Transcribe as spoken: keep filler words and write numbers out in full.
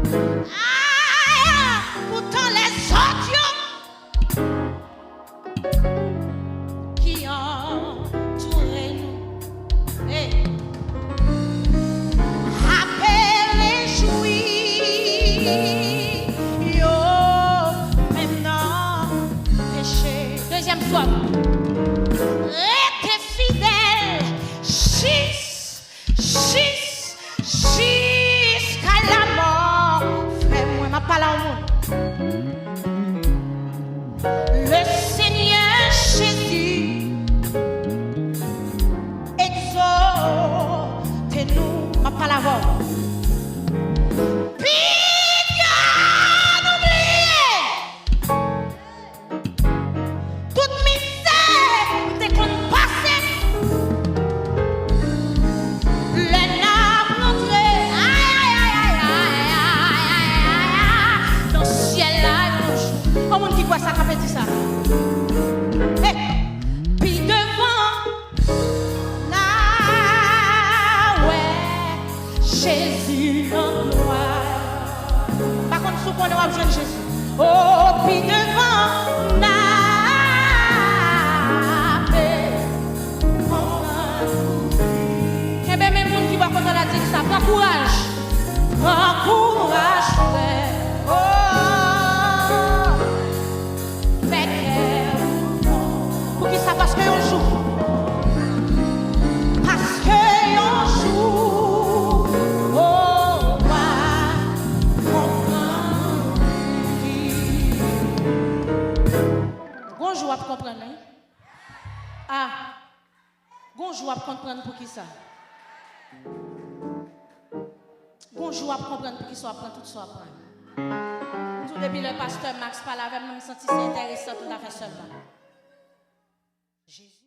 Ay, poutan lèzòt yo ki antoure nou, ey, ape rejwi yo menm nan peche. Dezyèm swaf. Rete fidèl jis, jis, jiska lamò. Frè mwen, m ap pale a yon moun. Le Seigneur Jésus exhorte nous. M ap pale avè w. Piga nou bliye tout mizè m te konn pase. Lè n ap rantre, ay, ay, nan syèl la yon jou. Yon moun ki kwè sa, kanpe di sa. Hey! Pi devan, n a wè Jezi nan glwa. M pa konn si w konnen w ap jwenn Jezi. O, pi devan, n ape konprann. Kenbe men moun ki bò kote w la, di l sa. Pran kouraj. Pran kouraj, frè. O. Fè kè ou kontan. Poukisa? Paske yon jou, paske yon jou, o, w a konprann li. Gon jou w ap konprann, wi. Ah. Gon jou w ap konprann poukisa. Gon jou w ap konprann poukisa w ap pran tout sa w ap pran. M di w, depi lè pastè Max pale avè m, m santi se enteresan pou m ta fè sèlman. Jezi.